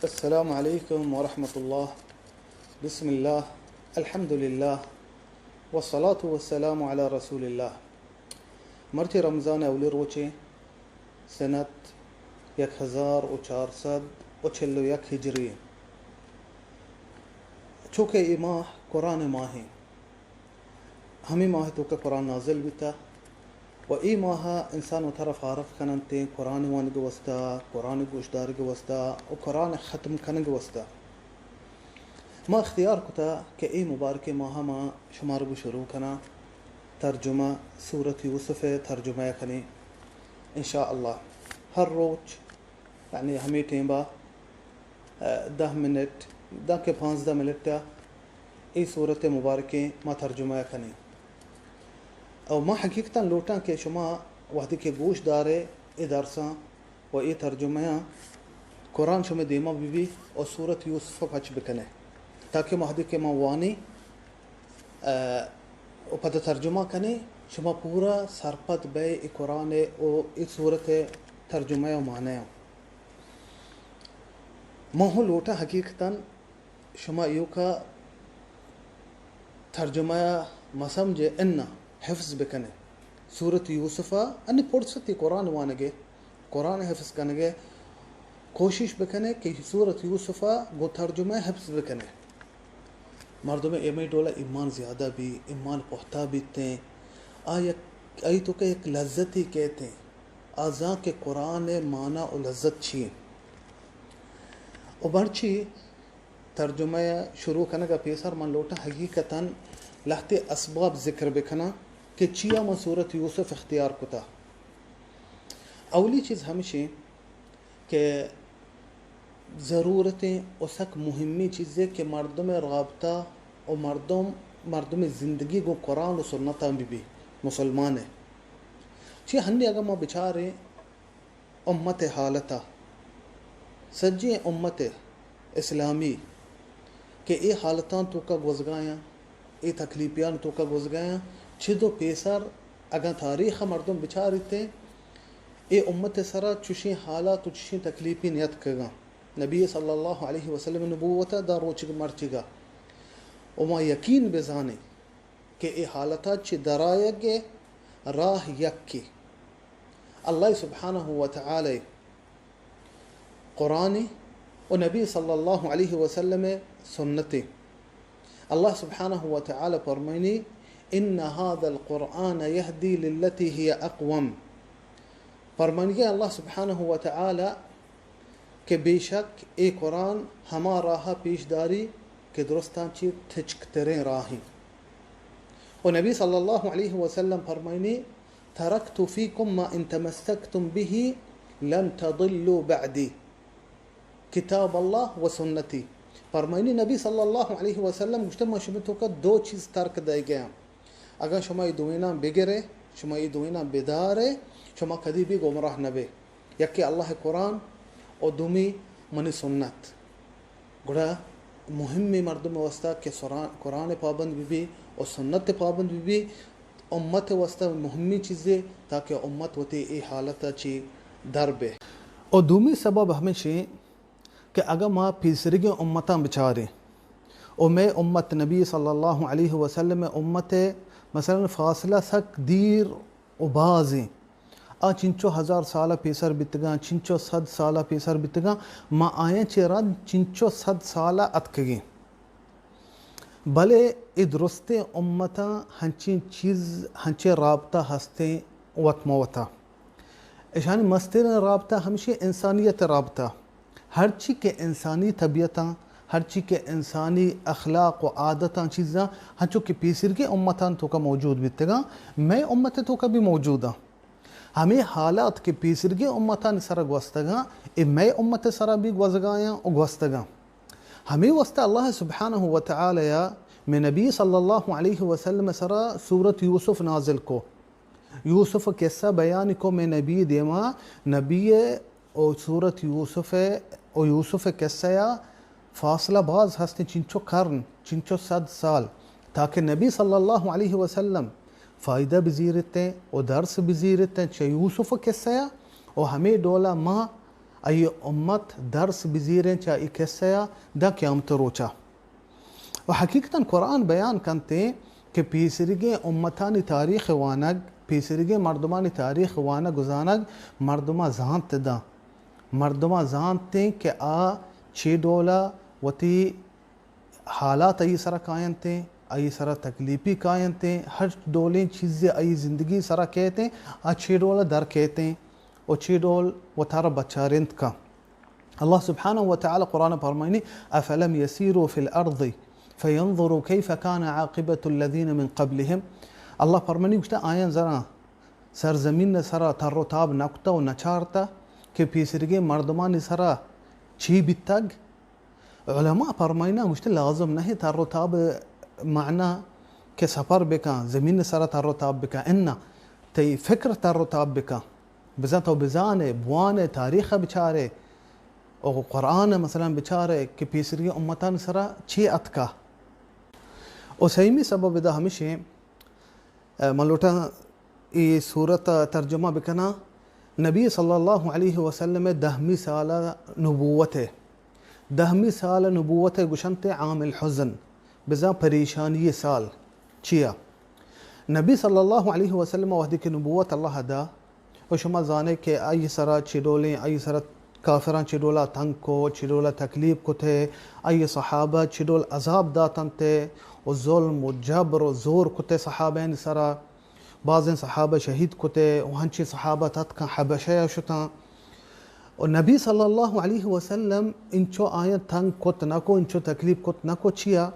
السلام علیکم ورحمۃ اللہ۔ بسم اللہ، الحمدللہ، والصلاة والسلام علی رسول اللہ۔ مرچی رمضان اولی روچیں، سنت یک ہزار و چار سد و چل و یک ہجری۔ چونکہ اے ماہ قرآن ماہیں، ہمے ماہ توکا قرآن نازل بیتا و اے ماہ انسان وتارا فارغ کننت قرآن وانگ واسطہ، قرآن گوشدارگ واسطہ و قرآن ختم کنگ واسطہ۔ ما اختیار کتا کہ اے مبارکیں ماہ ما شمارا گوں شروع کناں، ترجمہ سورت یوسف ء ترجمہ ء کنیں۔ انشاءاللہ ہر روچ، یعنی ہمے ٹیمبا، ء، دہ منٹ، داں کہ پانزدہ منٹ ء اے سورت مبارکیں ما ترجمہ ء کنیں۔ او ما حقیقتاً لوٹاں کہ شما وہدے کہ گوش دارے اے درساں، و اے ترجمہ آں قرآن شمے دیما بہ بی و سورت یوسف ء پچ بکنے، تاکہ ما وہدے کہ ما وانی، ء، و پدا ترجمہ کنے، شما پورا سرپد بئے اے قرآن ء و اے سورت ء ترجمہ ء و معنی ء۔ ما ہوں لوٹاں حقیقتاً شما ایوکا ترجمہ ء مسمجے اناں حفظ بکنے۔ سورت یوسف ء انی پرستی قرآن وانگے، قرآن حفظ کنگے کوشش بکنے کہ سورت یوسف ء گوں ترجمہ حفظ بکنے۔ مردم ایمے ڈولا ایمان زیادہ بی، ایمان پہتا بیتیں۔ آ یک، آئی تو کہ یک لذتی کہتیں۔ آ زان کہ قرآن معنی و لذت چی۔ و مرچی ترجمہ ء شروع کنگ ء پیسر من لوٹاں حقیقتاً لہتے اسباب ذکر بکناں کہ چیا من سورت یوسف اختیار کتا۔ اولی چیز ہمشیں کہ ضرورتیں و سک مہمیں چیزے کہ مردم رابطہ و مردم، مردم زندگی گوں قرآن و سنتاں بہ بی مسلمان ء۔ چی ہنی اگاں ما بچاریں امت ء حالت ء، سجیں امت اسلامی کہ اے حالتاں توکا گوزگایاں، اے تکلیفیان توکا گوزگایاں، چد و پیسر اگاں تاریخ ء مردم بچاریتیں، اے امت ء سرا چشیں حالات و چشیں تکلیفی نیتکگاں۔ نبی صلی اللہ علیہ وسلم نبوت ء داں روچگ مرچگا و ما یقین بزانیں کہ اے حالتا چہ درآیگ ء راہ یکے۔ اللہ سبحانہ و تعالی قرآن و نبی صلی اللہ علیہ وسلم سنت۔ اللہ سبحانہ و تعالی فرمائنی، ان هذا القرآن يهدي للتي هي اقوم۔ فرمائنی اللہ سبحانہ و تعالی کہ بے شک اے قرآن ہما راہ ء پیش داری کہ درستاں چہ تچکتریں راہیں۔ و نبی صلی اللہ علیہ وسلم فرمائنی، ترکت فیکم ما ان تمسکتم به لن تضلوا بعدی، کتاب اللہ و سنتی۔ فرمائنی نبی صلی اللہ علیہ وسلم گوشتے، من شمے توکا دو چیز ترک دئیگیاں۔ اگاں شما اے دوئیناں بگرے، شما اے دوئیناں بدارے، شما کدی بھی گمراہ نہ بے۔ یکے اللہ قرآن و دومی منی سنت۔ گڑا مہمیں مردم واسطہ کہ سرا-، قرآن پابند بہ بی و سنت پابند بہ بی، امت واسطہ مہمیں چیزے تاکہ امت وتی اے حالت چی در بے۔ و دومی سبب ہمیشیں کہ اگاں ما پیسریگیں امتاں بچاریں و مئے امت نبی صلی اللہ علیہ وسلم امت ء مثلاً فاصلہ سک دیر و بازیں، آ چنچو ہزار سال ء پیسر بیتگاں، چنچو صد سال ء پیسر بیتگاں، ما آیاں چہ رند چنچو صد سال ء اتکگیں۔ بلے اے درستیں امتاں ہنچیں چیز، ہنچیں رابطہ ہستیں وت مہ وتا۔ اشانی مستریں رابطہ ہمشی انسانیت رابطہ۔ ہرچی کہ انسانی طبیعتاں، ہرچی کہ انسانی اخلاق و عادتاں چیزاں، ہنچو کہ پیسرگیں امتان توکا موجود بیتگاں، مئے امت توکا بھی موجوداں۔ ہمے حالات کہ پیسرگیں امتانی سرا گوستگاں، اے مئے امت سرا بھی گوزگایاں و گوستگاں۔ ہمے واسطہ اللہ سبحانہ و تعالی ء مئے نبی صلی اللہ علیہ وسلم سرا سورت یوسف نازل کو۔ یوسف قصہ بیان کو مئے نبی دیما، نبی و سورت یوسف و یوسف قصہ یا فاصلہ باز ہستیں، چنچو قرن، چنچو صد سال، تاکہ نبی صلی اللہ علیہ وسلم فائدہ بزیرتیں و درس بزیرتیں چہ یوسف قصہ یا، و ہمے ڈولا ما آئی امت درس بزیریں چہ اے قصہ ءَ داں قیامت روچا۔ و حقیقتاً قرآن بیان کنت کہ پیسریگیں امتانی تاریخ وانگ، پیسریگیں مردمانی تاریخ وانگ و زانگ مردماں زانت داں۔ مردماں زانت کہ آ چے ڈولا وتی حالات آئی سرا کاینتیں، آئی سرا تکلیپی کاینتیں، ہر ڈولیں چیزے آئی زندگی سرا کیتیں، آ چے ڈولا در کیتیں و چے ڈول وتارا بچارینت کن۔ اللہ سبحانہ و تعالی قرآن فرمائنی، افلم یسیروا فی الارض فینظروا کیف کان عاقبۃ الذین من قبلہم۔ اللہ فرمائنی، گوشتہ آیاں زراں سرزمین سرا تر و تاب نکتہ و نچارتہ کہ پیسریگیں مردمانی سرا چی بیتگ؟ علماء فرمائنا گوشتے لازم نہیں تر و تاب معنی کہ سفر بکن، زمین سرا تر و تاب بکن، انا تئی فکر تر و تاب بکن، بزاں تو بزانے، بوانے، تاریخ بچارے، او قرآن مثلاً بچارے کہ پیسری امتان سرا چی اتکا۔ او سیمی سبب ادا ہمشیں، من لوٹاں اے سورت ءَ ترجمہ بکناں۔ نبی صلی اللہ علیہ وسلم ءِ دہمی سال ءَ نبوت ءَ، دہمی سال ءَ نبوت ءَ گوشنت عام الحزن، بزاں پریشانی سال۔ چیا؟ نبی صلی اللہ علیہ وسلم ءَ وہدے کہ نبوت اللہ ءَ دا، و شما زانے کہ آئی سرا چی ڈولیں، آئی سرا کافراں چی ڈولا تنگ کو، چی ڈولا تکلیف کتے، آئی صحابہ چی ڈول عذاب داتنتے، و ظلم و جبر و زور کتے صحابین سرا۔ بازیں صحابہ شہید کتے و ہنچیں صحابہ تتکاں حبشہ ءَ شتاں۔ و نبی صلی اللہ علیہ وسلم انچو آیاں تنگ کت نہ کو، انچو تکلیف کت نہ کو، چیا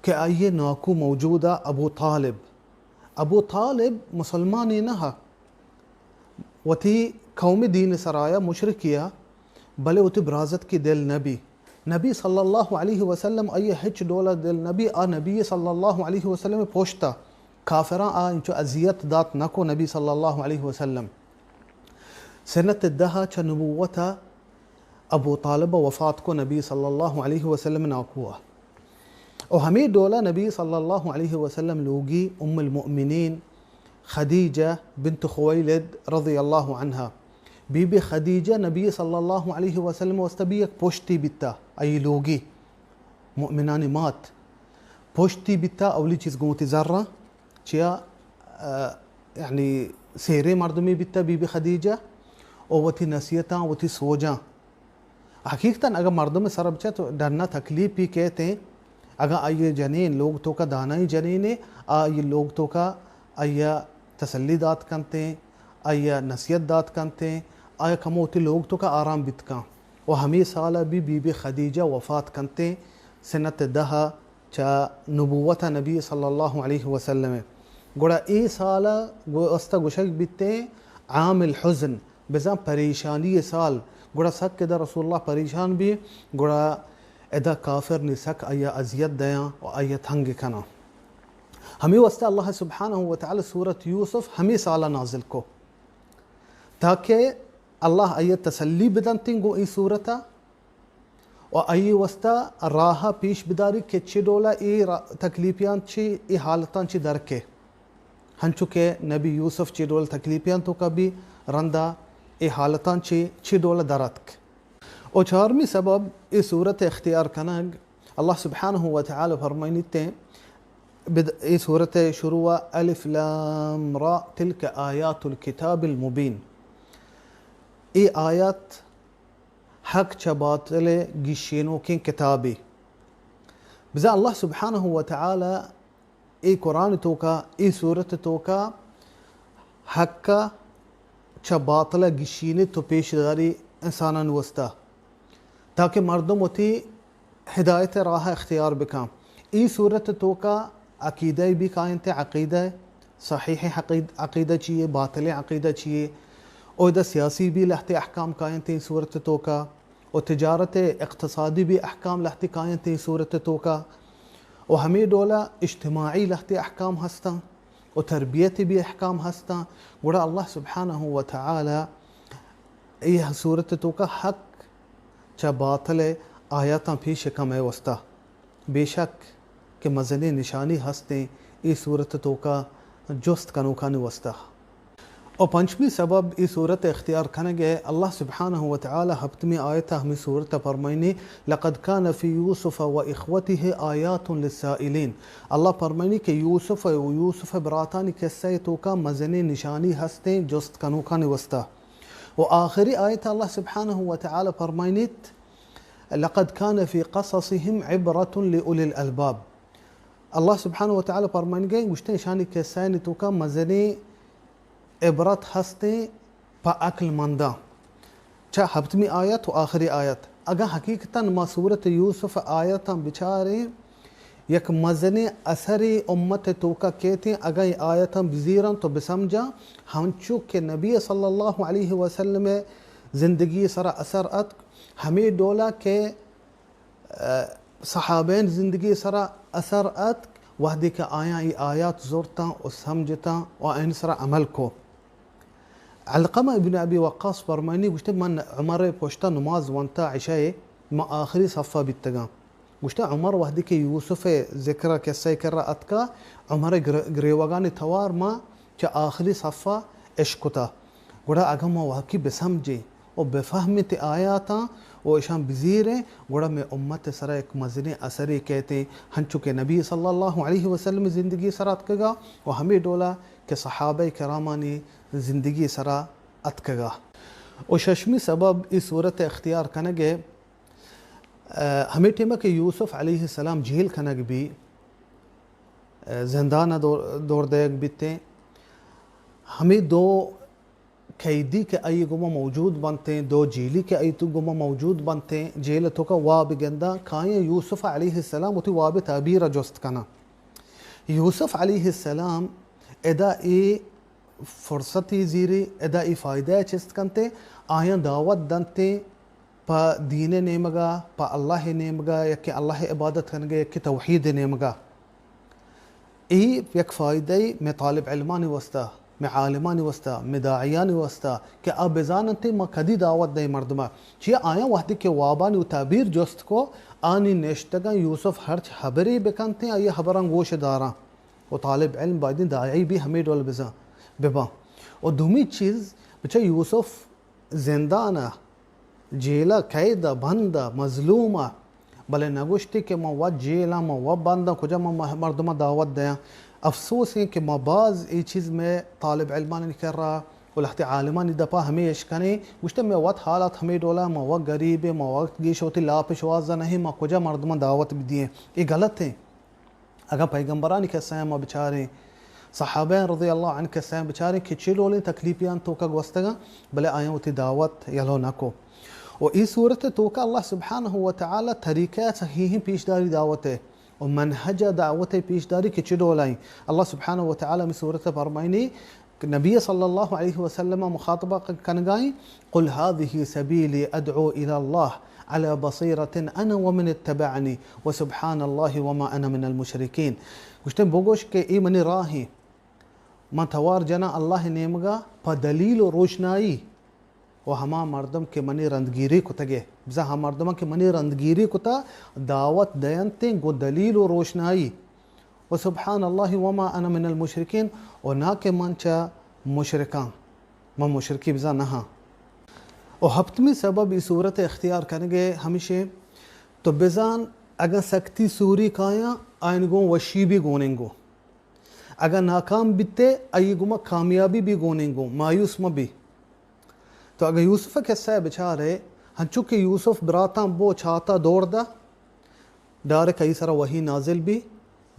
کہ آئی ناکو موجود ءَ ابو طالب۔ ابو طالب مسلمانے نہ ءَ، وتی قوم دین سرایا مشرکیا، بلے وتی برازتکی دل نبی۔ نبی صلی اللہ علیہ وسلم آئی ہچ ڈولا دل نبی، آ نبی صلی اللہ علیہ وسلم پشتا کافراں آ انچو اذیت دات نکو نبی صلی اللہ علیہ وسلم۔ سنت دہ چہ نبوت ابو طالب وفات کو نبی صلی اللہ علیہ وسلم ناکوا۔ و ہمے ڈولا نبی صلی اللہ علیہ وسلم لوگی ام المؤمنین خدیجہ بنت خویلد رضی اللہ عنہا۔ بی بی خدیجہ نبی صلی اللہ علیہ وسلم واسطہ بی یک پشتی بیتا، ای لوگی مؤمنانی مات پشتی بیتا، اولی چیز گوں وتی زراں چیا، آ، یعنی سیریں مردمی بیتا بی بی خدیجہ، او وتی نصیحتاں، وتی سوجاں۔ حقیقتاً اگاں مردم سر بچے تو ڈنا تکلیپی کہتے، اگاں آئی جنین لوگ توکا دانائی جنینے، آئی لوگ توکا آئی تسلی دات کنتے، آئی نصیحت دات کنتے، آئی کمو وتی لوگ توکا آرام بیت کن۔ و ہمے سال بی بی بی خدیجہ وفات کنتے، سنت دہ چہ نبوت نبی صلی اللہ علیہ وسلم۔ گڑا اے سال گو-، است گوشگ بیتے عام الحزن، بزاں پریشانی سال۔ گڑا سک ادا رسول اللہ پریشان بی، گڑا ادا کافر نی سک آئی اذیت دیاں و آئی تنگ کناں۔ ہمے واسطہ اللہ سبحانہ و تعالی سورت یوسف ہمے سال نازل کو، تاکہ اللہ آئی تسلی بدنتیں گوں اے سورتا و آئی واسطہ راہ پیش بداری کہ چی ڈولا اے را-، تکلیفیان چی، اے حالتان چی درکے۔ ہنچو کہ نبی یوسف چی ڈول تکلیفیان توکا بی، رندا اے حالتان چی، چی ڈولا در اتک۔ و چارمی سبب اے سورت اختیار کنگ، اللہ سبحانہ و تعالی فرمائنیتے، بد-، اے سورت شروع الف لام را تلک آیات الکتاب المبین۔ اے آیات حق چہ باطل گیشینوکیں کتابے۔ بزاں اللہ سبحانہ و تعالی اے قرآن توکا، اے سورت توکا حق چہ باطل گیشینت و پیش داری انسانان واسطہ، تاکہ مردم وتی ہدایت راہ اختیار بکن۔ اے سورت توکا عقیدہ بی کاینت، عقیدہ صحیح عقید-، عقیدہ چیے، باطل عقیدہ چیے۔ اودا سیاسی بی لہتے احکام کاینت اے سورت توکا۔ و تجارت اقتصادی بی احکام لہتے کاینت اے سورت توکا۔ و ہمے ڈولا اجتماعی لہتے احکام ہستاں۔ و تربیت بی احکام ہستاں۔ گڑا اللہ سبحانہ و تعالی اے سورت توکا حق چہ باطل آیاتاں پیش کمے واسطہ۔ بے شک کہ مزنیں نشانی ہستیں اے سورت توکا جست کنوکانی واسطہ۔ و پنچمی سبب ای صورت اختیار کنگ ء، اللہ سبحانہ و تعالی ہپتمی آیت ء ہمی صورت ء فرمائنی، لقد کان فی یوسف و اخوته آیات للسائلین۔ اللہ فرمائنی کہ یوسف و یوسف ء براتانی قصہ ء توکا مزنیں نشانی ہستیں جست کنوکانی واسطہ۔ و آخری آیت ء اللہ سبحانہ و تعالی فرمائنیت، لقد کان فی قصصهم عبرة لأولی الالباب۔ اللہ سبحانہ و تعالی فرمائنگے، گوشتے اشانی قصہ ء توکا مزنیں عبرت ہستیں پہ عقل منداں۔ چہ ہپتمی آیت و آخری آیت، اگاں حقیقتاً ما سورت یوسف آیتاں بچاریں، یک مزنیں اثرے امت توکا کیتیں، اگاں اے آیتاں بزیراں تو بسمجاں، ہنچو کہ نبی صلی اللہ علیہ وسلم زندگی سرا اثر اتک، ہمے ڈولا کہ صحابین زندگی سرا اثر اتک، وہدے کہ آیاں ای آیات زرتاں و سمجھتاں و آیانی سرا عمل کو۔ علقمہ ابن ابی وقاص فرمائنی، گوشتے من عمر پشتا نماز ونتا عشاء، ما آخری صفا بیتگاں۔ گوشتے عمر وہدے کہ یوسف ذکر قصہ کرا اتکا، عمر گر-، گریوگانی توار ما چہ آخری صفا اشکتا۔ گڑا اگاں ما واقعی بسمجھیں و بفہمیں تی آیاتاں و اشاں بزیریں، گڑا مئے امت سرا یک مزنیں اثرے کیتیں، ہنچو کہ نبی صلی اللہ علیہ وسلم زندگی سرا اتکگا و ہمے ڈولا کہ صحابہ کرامانی زندگی سرا اتکگا۔ و ششمی سبب ای صورت اختیار کنگے، ء، ہمے ٹیمہ کہ یوسف علیہ السلام جیل کنگ بی، ء، زندان ء دور، دور دئیگ بیتیں، ہمے دو قیدی کہ آئی گوما موجود بنتیں، دو جیلی کہ آئی تو گوما موجود بنتیں، جیل توکا واب گنداں، کایاں یوسف علیہ السلام وتی واب تعبیر ء جست کناں۔ یوسف علیہ السلام ادا اے فرصتی زیری، ادا اے فائدہ چست کنتے، آیاں دعوت دنتے پہ دین نیمگا، پہ اللہ نیمگا، یکے اللہ عبادت کنگے، یکے توحید نیمگا۔ ای یک فائدہ ای مئے طالب علمانی واسطہ، مئے عالمانی واسطہ، مئے داعیانی واسطہ کہ آ بزاننت ما کدی دعوت دئیں مردما۔ چیا آیاں وہدے کہ وابانی و تعبیر جست کو، آنی نشتگاں یوسف ہرچ حبری بکنتیں، آئی حبراں گوش داراں۔ و طالب علم بایدیں داعی بھی ہمے ڈول بزاں، بباں۔ و دومی چیز، بچہ یوسف زندان ء، جیل ء، قید ء، بند ء، مظلوم ء، بلے نہ گوشتی کہ من وت جیل آں، من وت بند آں، کجا من مہ-، مردماں دعوت دیاں۔ افسوس ایں کہ ما باز اے چیز مئے طالب علمانی کرا و لہتے عالمانی دپا ہمے اش کنیں، گوشتے مئے وت حالات ہمے ڈولا، ما وت غریب ایں، ما وت گیش وتی لاپ شوازا نہیں، ما کجا مردماں دعوت بدییں۔ اے غلط ایں۔ اگاں پیغمبرانی قصہ ء ما بچاریں، صحابہ رضی اللہ عنہ قصہ ء بچاریں کہ چے ڈولیں تکلیفیان توکا گوستگاں، بلے آیاں وتی دعوت یلو نہ کو۔ و ای صورت توکا اللہ سبحانہ و تعالی طریقہ صحیحیں پیشداری دعوت ء و منہج دعوت پیشداری کہ چے ڈولائیں۔ اللہ سبحانہ و تعالی ہمیں صورت فرمائنی، نبی صلی اللہ علیہ وسلم مخاطبہ کنگائیں، قل هذه سبيلي أدعو إلى الله على بصيرة أنا ومن اتبعني وسبحان الله وما أنا من المشركين۔ گوشتن، بگوش کہ اے منی راہ ایں، من توار جناں اللہ نیمگا پہ دلیل و روشنائی، و ہما مردم کہ منی رندگیری کتگے، بزاں ہما مردماں کہ منی رندگیری کتا، دعوت دینتیں گوں دلیل و روشنائی۔ و سبحان اللہ وما انا من المشرکین، و نا کہ من چہ مشرکاں، من مشرکی بزاں نہ ہاں۔ و ہپتمی سبب ای صورت اختیار کنگے ہمیشے، تو بزان اگاں سکتی سوری کایاں، آئین گوں وشی بھی گوننگو۔ اگاں ناکام بیتے، آئی گوما کامیابی بھی گوننگو، مایوس مہ بی۔ تو اگاں یوسف قصہ بچارے، ہنچو کہ یوسف براتاں بو چاتا دور دا، ڈائریکٹ آئی سرا وحی نازل بی،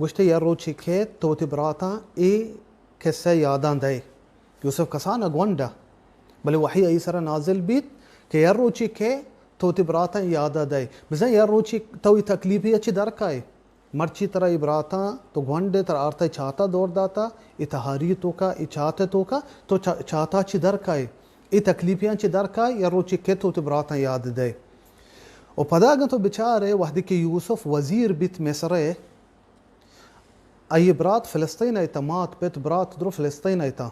گوشتے، یا روچی کیت تو وتی براتاں اے قصہ یاداں دئے۔ یوسف کسان ء گونڈ ء، بلے وحی آئی سرا نازل بیت کہ یا روچی کیت تو وتی براتاں یاد ء دئے۔ بزاں یا روچی تو اے تکلیفی ء چی در کائے؟ مرچی ترا اے براتاں تو گونڈ ئے، ترا آرتا اے چاتا دور داتا، اے تہاری توکا، اے چات توکا، تو چا-، چاتا چی در کائے؟ اے تکلیفیاں چی در کائے؟ یا روچی کیت تو وتی براتاں یاد دئے۔ و پدا اگاں تو بچارے، وہدے کہ یوسف وزیر بیت مصر ء، آئی برات فلسطین ء اتاں، مات پت برات درو فلسطین ء اتاں۔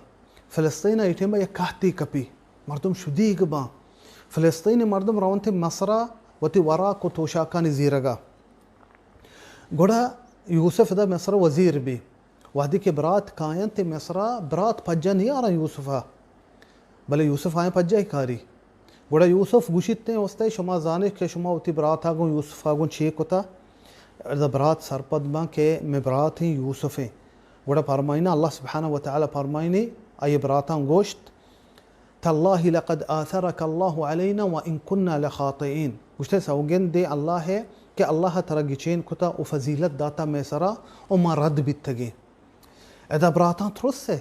فلسطین ء اے ٹیم ء یک قحطی کپی، مردم شدیگ باں۔ فلسطین ء مردم رونت مصر ء وتی وراک و توشاکانی زیرگا۔ گڑا یوسف ادا مصر ء وزیر بی۔ وہدے کہ برات کاینت مصر ء، برات پجا نیاراں یوسف ء۔ بلے یوسف آیاں پجاہ کاری۔ گڑا یوسف گوشیت ایں، استاد، شما زانے کہ شما وتی برات ءَ گوں یوسف ءَ گوں چے کتا؟ ادا برات سرپد باں کہ مئے برات ایں یوسف ایں۔ گڑا پرمائینا، اللہ سبحانہ و تعالی پرمائینی، آئی براتاں گوشت، تاللہ لقد آثرک اللہ علینا وان کنا لخاطئین۔ گوشتے، سوگند دے اللہ ءَ کہ اللہ ءَ ترا گچین کتا و فضیلت داتا مئے سرا و ما رد بیتگیں۔ ادا براتاں ترس ءَ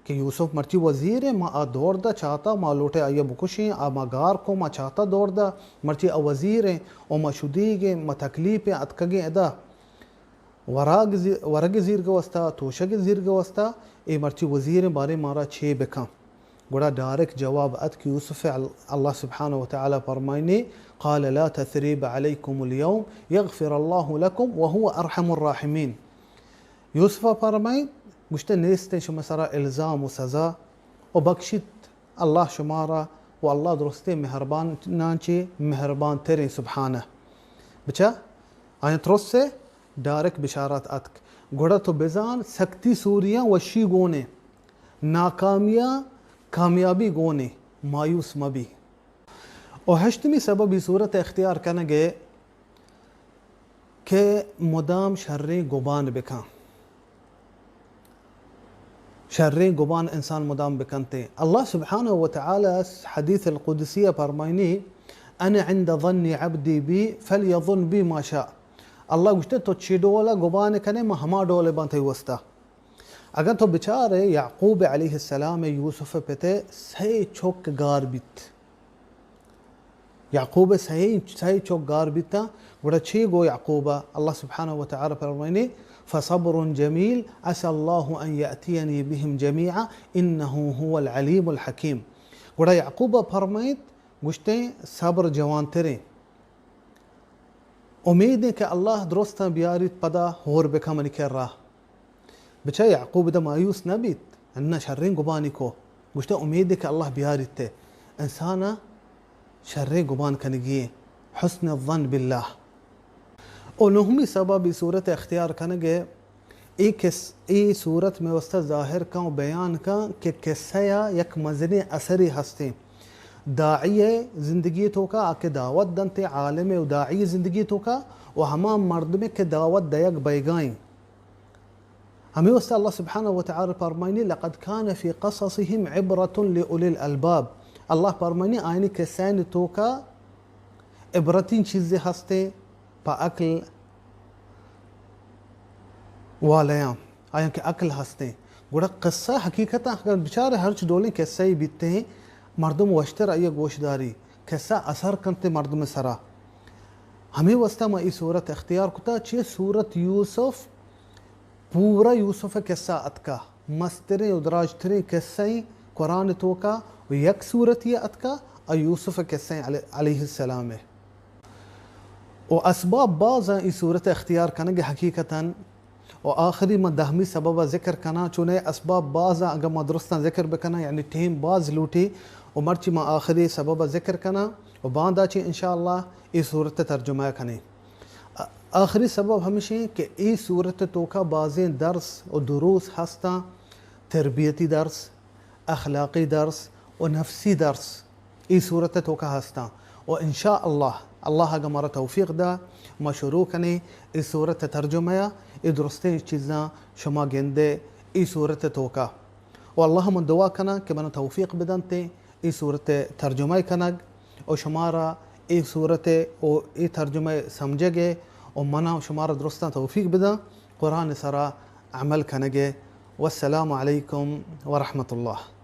کہ یوسف مرچی وزیر ایں، ما آ دور دا چاتا، ما لوٹے آئی ءَ بکشیں، آ ما گار کو، ما چاتا دور دا، مرچی آ وزیر ایں، او ما شدیگ ایں، ما تکلیف ایں، اتکگیں ادا۔ ورگ زی-، ورگ زیرگ وستا، توشگ زیرگ وستا، اے مرچی وزیر ایں، بارے مارا چے بکن؟ گڑا ڈائریکٹ جواب اتک یوسف ءَ، ال-، اللہ سبحانہ و تعالی پرمائنی، قال لا تثریب علیکم الیوم یغفر اللہ لکم وهو ارحم الراحمین۔ یوسف ءَ پرمائیت، گوشتے، نیستیں شمئے سرا الزام و سزا و بکشیت اللہ شمارا و اللہ درستیں مہرباناں چہ مہربان تریں سبحانہ۔ بچا آیاں ترس ءَ ڈائریکٹ بشارت اتک۔ گڑا تو بزان سکتی سوریاں وشی گونے، ناکامیا کامیابی گونے، مایوس مبی۔ و ہشتمی سبب ای صورت اختیار کنگے کہ مدام شریں گمان بکن۔ شریں گمان انسان مدام بکنتے۔ اللہ سبحانہ و تعالی حدیث القدسی پرمائنی، انا عند ظن عبدی بی فلیظن بی ما شاء۔ اللہ گوشتے، تو چی ڈول گمان کنے، ما ہما ڈول بنتے وستا۔ اگاں تو بچارے، یعقوب علیہ السلام یوسف پتے سئے چک گار بیت۔ یعقوب سئے، سئے چک گار بیتاں، گڑا چے گو یعقوب؟ اللہ سبحانہ و تعالی فرمائنی، فصبر جمیل عسی اللہ ان یأتینی بهم جمیعا انه هو العلیم الحکیم۔ گڑا یعقوب فرمائیت، گوشتے، صبر جوانتریں۔ امید ایں کہ اللہ درستاں بیاریت پدا ہور بکن منی کرا۔ بچا یعقوب ادا مایوس نہ بیت، اناں شریں گمانی کو، گوشتے، امید ایں کہ اللہ بیاریت۔ انسان ءَ شریں گمان کنگی ایں، حسن الظن باللہ۔ و نہمی سبب ای صورت اختیار کنگے، ای کس-، ای صورت مئے واسطہ ظاہر کن و بیان کن کہ قصہ ءَ یک مزنیں اثرے ہستیں۔ داعی ءِ زندگی ءِ توکا، آ کہ دعوت دنت، عالم ءِ و داعی ءِ زندگی ءِ توکا، و ہما مردمے کہ دعوت دئیگ بئیگا ایں۔ ہمے واسطہ اللہ سبحانہ و تعالی فرمائنی، لقد کان فی قصصهم عبرة لأولی الالباب۔ اللہ فرمائنی، آیانی قصہانی توکا عبرتیں چیزے ہستیں پہ عقل والیاں، آیاں کہ عقل ہستیں۔ گڑا قصہ حقیقتاً اگر بچارے ہرچ ڈولیں قصہ ای بیتیں، مردم وشتر آئی گوش داری، قصہ اثر کنتے مردم سرا۔ ہمے واسطہ ما ای صورت اختیار کتا، چہ صورت یوسف، پورا یوسف قصہ اتکا، مستریں و دراجتریں قصہ ایں قرآن توکا، و یک صورتی اتکا، آ یوسف قصہ ایں علی-، علیہ السلام ءِ۔ و اسباب باز ایں ای صورت اختیار کنگ حقیقتاً۔ و آخری من دہمی سبب ذکر کناں، چونے اسباب باز ایں، اگر من درستاں ذکر بکناں، یعنی ٹیم باز لوٹی، و مرچی من آخری سبب ذکر کناں، و باندا چی انشاءاللہ ای صورت ترجمہ کنیں۔ آ-، آخری سبب ہمشیں کہ ای صورت توکا بازیں درس و دروس ہستاں، تربیتی درس، اخلاقی درس و نفسی درس ای صورت توکا ہستاں۔ و انشاءاللہ، اللہ اگاں مارا توفیق دا، ما شروع کنیں ای صورت ترجمہ ءَ، ای درستیں چیزاں شما گندے ای صورت توکا۔ و اللہ من دعا کناں کہ منا توفیق بدنتے ای صورت ترجمہ کنگ و شمارا ای صورت و ای ترجمہ سمجھگ ءِ و منا شمارا درستاں توفیق بداں قرآن سرا عمل کنگ ءِ۔ والسلام علیکم ورحمۃ اللہ۔